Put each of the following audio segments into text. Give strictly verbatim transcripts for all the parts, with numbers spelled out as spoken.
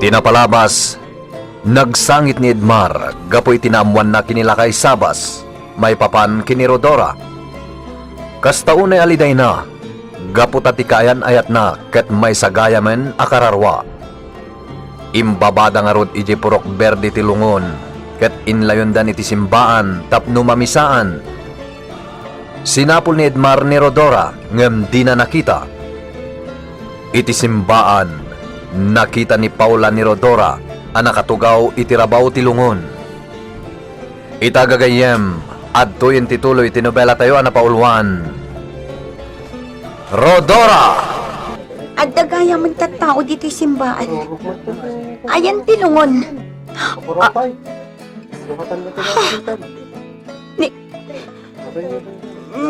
Iti napalabas, nagsangit ni Edmar gapu iti naammoanna ken ni Lakay Sabas maipapan ken ni Rodora. Kasta unay a lidayna, gapu ta ti kaayan-ayatna ket maysa gayamen a kararua. Imbabada ngarud idiay purok berde ti lungon ket inlayondan iti simbaan tapno mamisaan. Sinapul ni Edmar ni Rodora ngem dina nakita. Iti simbaan, nakita ni Paula ni Rodora a nakatugaw iti rabaw ti lungon. Ita gagayyem, adtoyen ti tuloy ti nobelatayo a napauluan, Rodora! Adda gayamen tattao ditoy simbaan. Ayan ti lungon. Ah. Ni,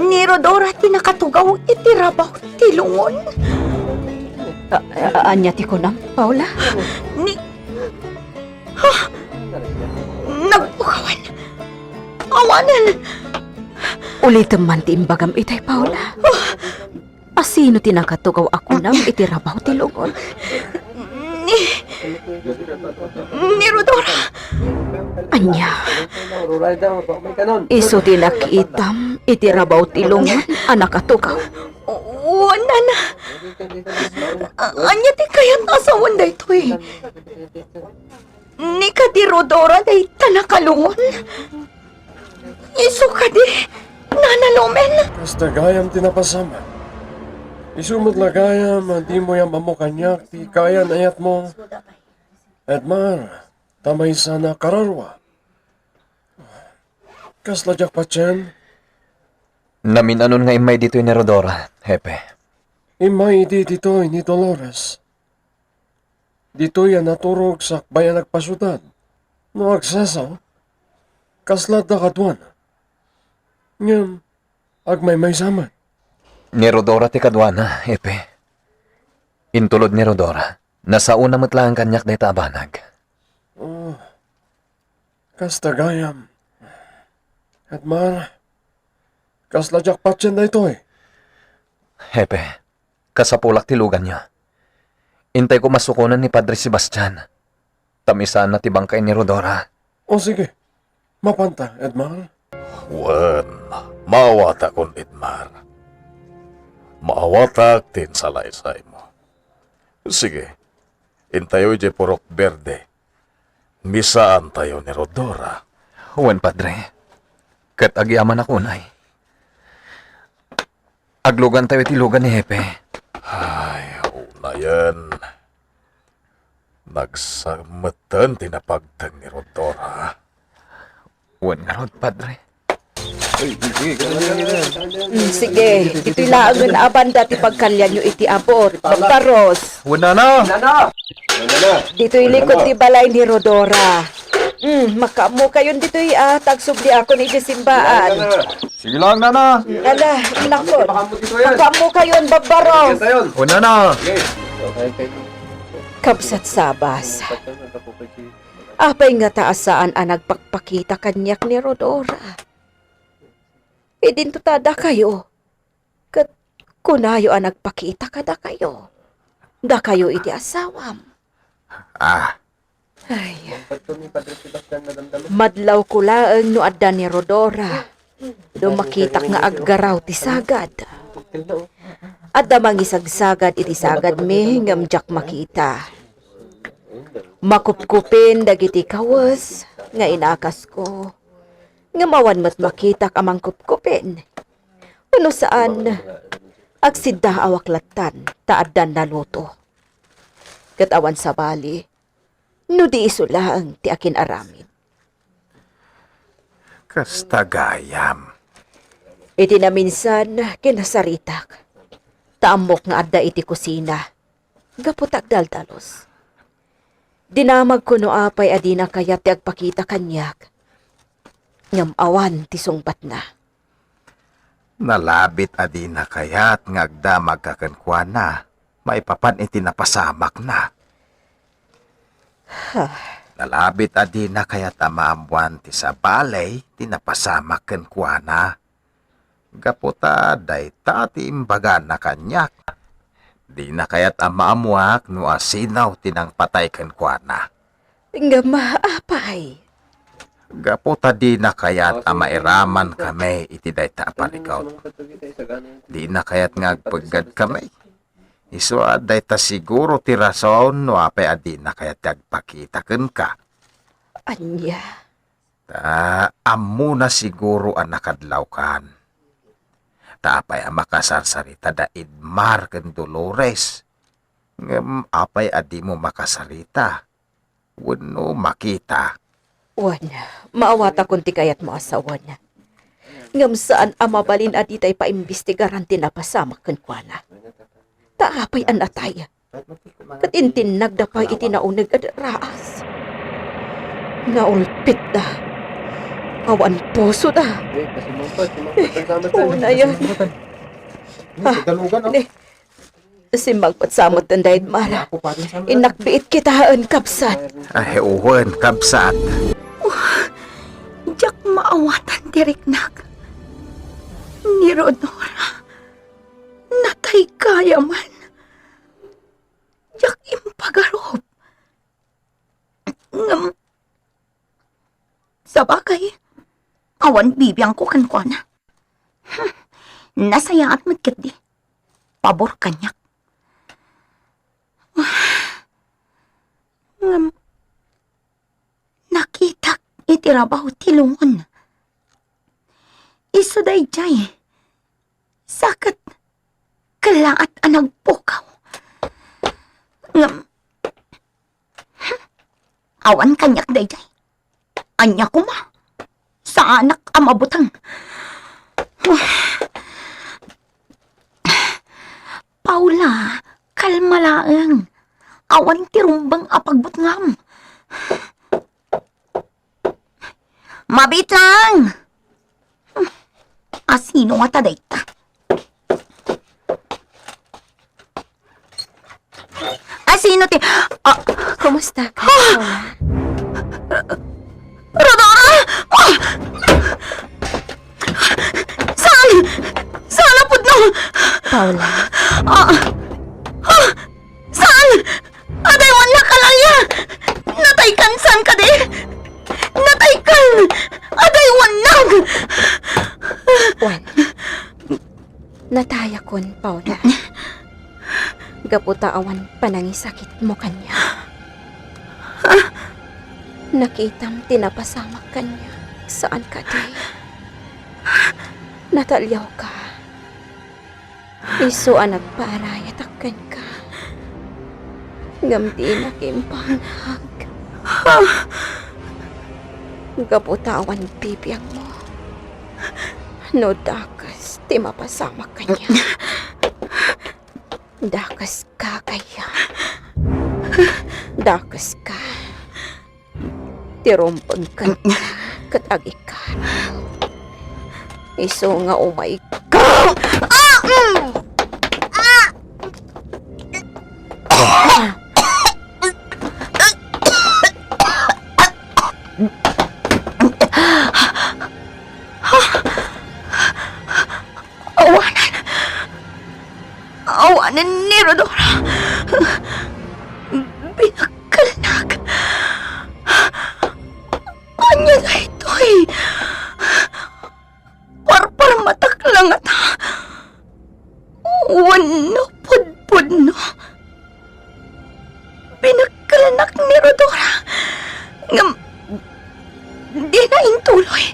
ni Rodora ti nakatugaw iti rabaw ti lungon. A-, a-, ania ti kunam, Paula? Ni, Ha? Nagpukawan. Awanen. Ulitem man ti imbagam itay, Paula. Asino ti nakatugaw a kunam iti rabaw ti lungon? Ni, ni Rodora. Ania? Isu ti nakitam iti rabaw ti lungon a nakatugaw? Wen, nana. A-, ania ti kayat a sawen daytoy? Ni kadi Rodora dayta nakalungon? Isu kadi, Nana Lumen? Kasta gayam ti napasamak. Isu met la gayam a dimo ammo kaniak ti kaayan-ayatmo, Edmar, ta maysa a kararua. Kasla diak patien? Namin-anon nga immay ditoy ni Rodora, Hepe. Immay idi ditoy ni Dolores. Ditoy a naturog sakbay a nagpasiudad. No agsasaw, kasla adda kaduana. Ngem agmaymaysa met. Ni Rodora ti kaduana, Hepe. Intulod ni Rodora. Nasaona met laeng kaniak dayta a banag. Oh, kasta gayam. Edmar, kasla diak patien daytoy. Hepe, kasapulak ti luganyo. Intayko masukonen ni Padre Sebastian. Ta misaanna ti bangkay ni Rodora. O sige, mapanta, Edmar? Wen, maawatakon, Edmar. Maawatak ti insalaysaymo. Sige, intayo idiay purok berde. Misaantayo ni Rodora. Wen, Padre. Ket agyamanak unay. Aglugantayo iti lugan ni Hepe. Ay, unayen. Nagsa-, metten ti napagteng ni Rodora. Wen ngarud, Padre. Mm, sige, ditoy laengen a banda ti pagkalianyo iti abut. Babbaros. Wen, nana. Ditoy likod ti balay ni Rodora. Mm, makaammokayon ditoy, ah, ta agsubliakon iti simbaan. Sige lang, nana. Mm, ala, nako. Makaammokayon, Babbaros. Wen, nana. Kabsat Sabas. Apay ngata a saan a nagpakpakita kaniak ni Rodora? Idinto ta dakayo, ket kunayo a nagpakita kadakayo. Dakayo iti asawam. Ah. Ay. Madlawko laeng no adda ni Rodora. No makitak nga aggaraw ti sagad. Adda mangisagsagad iti sagadmi ngem diak makita. Makupkupin dagiti kawes nga inakasko. Ngem awan met makitak a mangkupkupin. Wenno saan, agsiddaawak lattan ta addan naluto. Ket awan sabali, no di isu laeng ti akin-aramid. Kasta gayam. Iti naminsan, kinasaritak. Ta ammok nga adda iti kusina. Gapu ta agdaldalus. Dinamagko no apay a dina kayat ti agpakita kaniak. Ngem awan ti sungbatna. Nalabit a dina kayat nga agdamagka kenkuana maipapan iti napasamakna. Nalabit a dina kayat a maammoan ti sabali ti napasamak kenkuana. Gapu ta dayta ti imbagana kaniak. Dina kayat a maammuak no asino ti nangpatay kenkuana. Ngem apay? Gapu ta dina kayat a mairaman kami iti dayta a parikut. Dina kayat nga agpeggad kami. Isu a dayta siguro ti rason no apay a dina kayat nga agpakita kenka. Ania? Ta ammona siguro a nakadlawkan. Ta apay a makasarsarita da Edmar ken Dolores? Ngem apay a dimo makasarita wenno makita? Wen, maawatakon ti kayatmo a sawen. Ngem saan a mabalin a ditay paimbestigaran ti napasamak kenkuana. Ta apay a natay? Ket intinnagda pay iti nauneg a raas. Naulpitda. Awan pusoda. Eh, unayan. Ni, simmagpet sa met ti dayta, Mara. Innak biit kitaen, kabsat. Ay, wen, kabsat. Diak maawatan ti riknak. Ni Rodora, natay gayam. Diak impagarup. Ngem, sabagay, awan bibiangko kenkuana. Hmm, nasayaat met ketdi. Pabor kaniak. Ngem, nakitak iti rabaw ti lungon. Isu daydiay. Sa ket kellaat a nagpukaw. Ngem, awan kaniak daydiay. Ania koma? Saanak a mabuteng. Paula, kalma laeng. Awan ti rumbeng a pagbutngam. Mabiit laeng! Asino ngata dayta? Asino ti, ah, kumusta ka, Paula? Rodora! Ah! Saan? Saan a pudno? Paula. Ah! Ah! Saan? Adaywannak, Alalia! Nataykan, saan kadi? Nataykan! Adaywannak! Wen, natayakon, Paula. Gapu ta awan panangisakitmo kaniak. Nakitam ti napasamak kaniak, saan kadi? Nataliawka. Isu a nagpaarayatak kenka. Ngem dinak imbangag. Gapu ta awan bibiangmo. No dakes ti mapasamak kaniak. Dakeska, Kaya. Dakeska. Ti rumbeng kenka ket agikkan. Isu nga umayka. Ah! Mm! Ah! Awanen. Awanen ni Rodora. Binakkelnak. Ania daytoy? Parparmatak la ngata. Wenno pudpudno. Binakkelnak ni Rodora. Ngem, dina intuloy.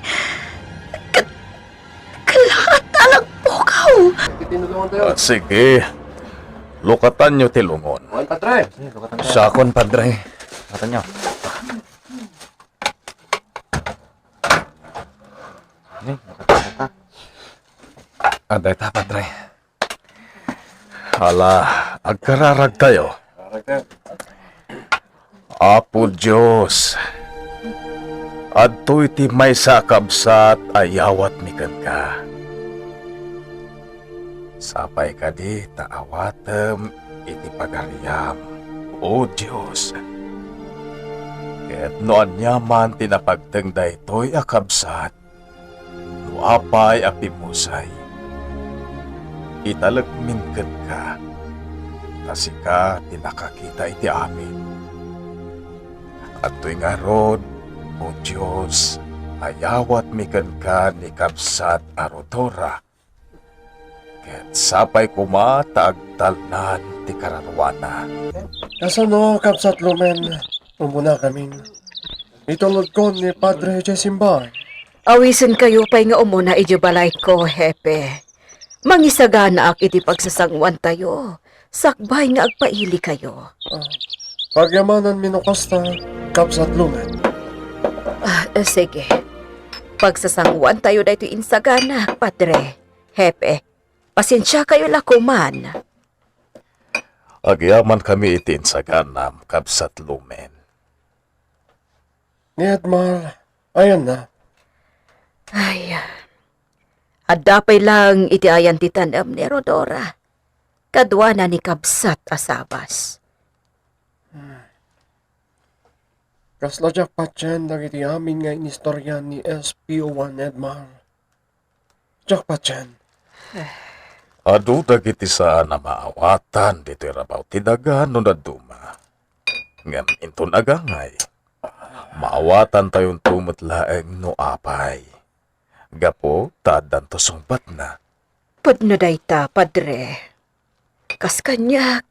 Ket Kalaat a nagpukaw. Ah, sige. Lukatanyo ti lungon. Sige, lukatan tayo. Sakon, Padre. Lukatan nyo. Sige, lukatan, lukatan. Ah, dayta, Padre. Ala, agkararagtayo. Apo Dios, adtoy ti maysa a kabsat a iyawatmi kenka. Sapay kadi ta awatem iti pagariam, O Dios. Ket no aniaman ti napagteng daytoy a kabsat, no apay a pimmusay, italekmin kenka. a sika ti nakakita iti amin. Adtoy ngarud, O Dios, ayawatmi kenka ni kabsat a Rhodora, ket sapay koma ta agtalnan ti kararuana. Kasano, kabsat Lumen? Umunakamin. Itulodkon ni Padre idiay simbahan. Awisenkayo pay nga umuna idiay balayko, Hepe. Mangisaganaak iti pagsasanguantayo, sakbay nga agpailikayo. Ah, pagyamananmi no kasta, kabsat Lumen. Ah, eh, sige. Pagsasanguantayo daytoy insagana, Padre, Hepe. Pasensiakayo la koman. Agyamankami iti insaganam, kabsat Lumen. Ni Edmar, ayanna? Ay, adda pay laeng iti ayan ti tanem ni Rhodora. Kaduana ni kabsat a Sabas. Hmm. Kasla diak patien dagiti amin nga inistorian ni S P O one Edmar. Diak patien. Adu dagiti saan a maawatan ditoy rabaw ti daga no dadduma. Ngem inton agangay, maawatantayonto met laeng no apay. Gapu ta addanto sungbatna. Pudno dayta, Padre. Kas kaniak,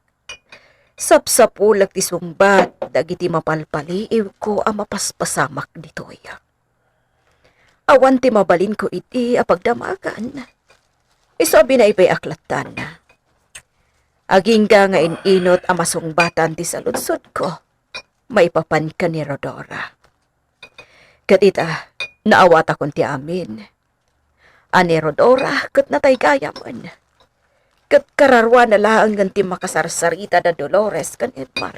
sapsapulek ti sungbat dagiti mapalpaliiwko a mapaspasamak ditoy. Awan ti mabalinko idi a pagdamagan. Isu a binaybay-ak lattan. Agingga nga in-inut a masungbatan ti saludsodko maipapan ken ni Rhodora. Ket ita, naawatakon ti amin. A ni Rhodora ket nataygayamen. Ket kararuana laengen ti makasarsarita da Dolores ken Edmar.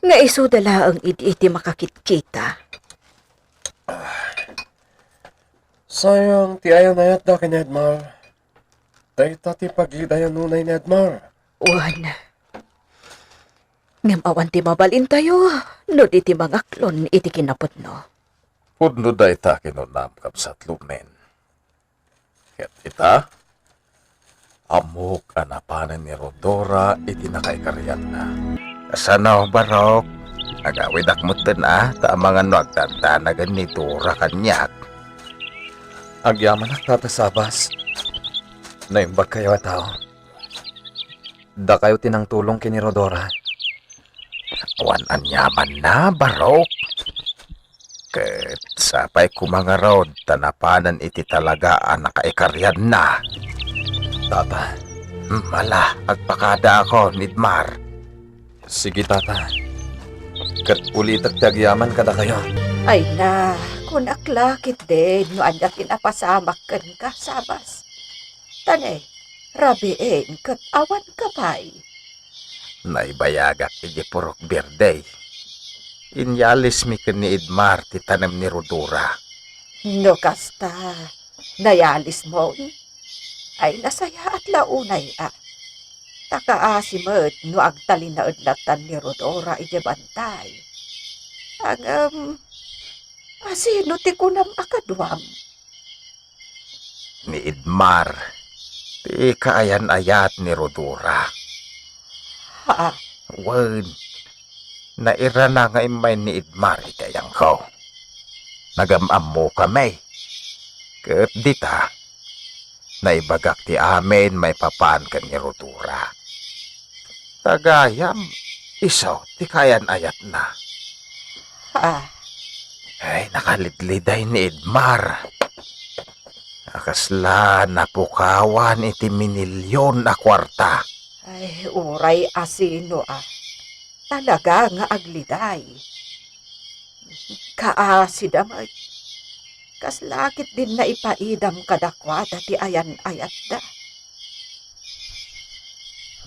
Nga isuda laeng idi ti makakitkita. Sayang ti ayan-ayatda ken Edmar. Dayta ti pagidayannunay ni Edmar. Wen. Ngem awan ti mabalintayo no di ti mangaklon iti kinapudno. Pudno dayta kinunam, kabsat Lumen. Ket ita, ammok a napanen ni Rhodora iti nakaikariatna. Kasano, Barok? Agawidak metten a, ta amangan no agdandanagen ni Dora kaniak. Agyamanak, Tata Sabas. Naimbagkayo a tao. Dakayo ti nangtulong ken ni Rhodora. Awan aniamanna, Barok. Ket sapay koma ngarud ta napanen iti talaga a nakaikariatna. Tata. Hmm, ala, agpakadaakon, Edmar. Sige, Tata. Ket ulitek ti agyaman kadakayo. Ay na, kunak la ketdin no ania ti napasamak kenka, Sabas. Ta ne, rabiin ket awanka pay. Naibayagak idiay Purok Berde. Inyalismi ken ni Edmar ti tanem ni Rhodora. No kasta, nayalismon? Ay, nasayaat la unay a. Ta kaasi met no agtalinaed lattan ni Rhodora idiay bantay. Ngem, asino ti kunam a kaduam? Ni Edmar, ti kaayan-ayat ni Rhodora. Ha? Wen, nairana nga immay ni Edmar iti ayangko. Nagam-ammokami. Ket dita, naibagak ti amin maipapan ken ni Rhodora. Ta gayam, isu ti kaayan-ayatna. Ah. Ay, nakalidliday ni Edmar. A kasla napukawan iti minilion a kuarta. Ay, uray asino a. Talaga nga agliday. Kaasida met. Kasla ketdin naipaidam kadakuada ti ayan-ayatda.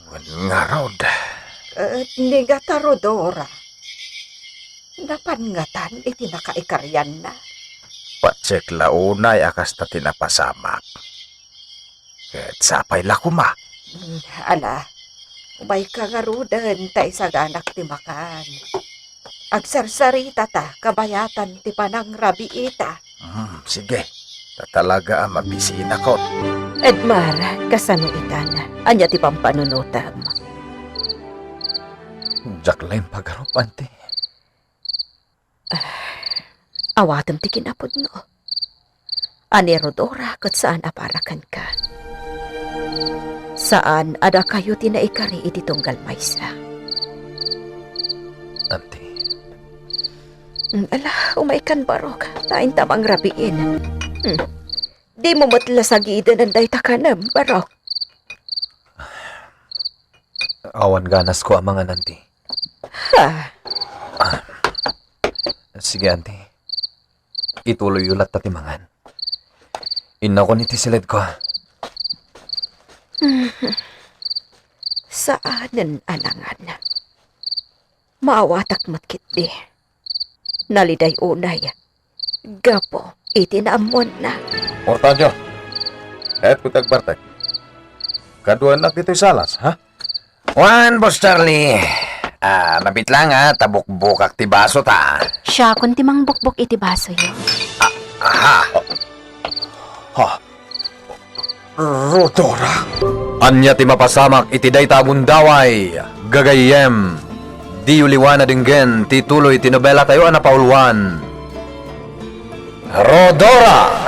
Wen ngarud. Ket ni nga ta Rhodora, napan ngatan iti nakaikarianna? Patiek la unay a kasta ti napasamak. Ket sapay la koma. Mm, ala, umayka ngaruden ta isaganak ti makan. Agsarsaritata kabayatan ti panangrabiita. Hmm, sige. Ta talaga a mabisinakon. Edmar, kasano itan? Ania ti pampanunotem? Diak la impagarup, Auntie. Awatem ti kinapudno. A ni Rodora ket saan a para kenka. Saan a dakayo ti naikari iti tunggal maysa. Auntie. Mm, ala, umaykan, Barok. Ta inta mangrabiin. Hmm. Dimo met la sagidenen dayta kanem, Barok. Awan ganasko a mangan, Auntie. Ha? Sige, Auntie. Ituloyyo latta ti mangan. Innakon iti siledko. Saanen a nangan. Maawatak met ketdi. Naliday unay. Gapu iti naammoanna. Mortadio, kayatko ti agbartek. Kaduaennak ditoy salas, ha? Wen, Boss Charlie, ah, mabitlanga ta bukbukak ti baso ta. Siakon ti mangbukbok iti basoyo. Aha. Ha? Rodora? Ania ti mapasamak iti dayta a gundaway, gagayyem? Diyo liwa a denggen ti tuloy ti nobelatayo a napauluan. Rodora!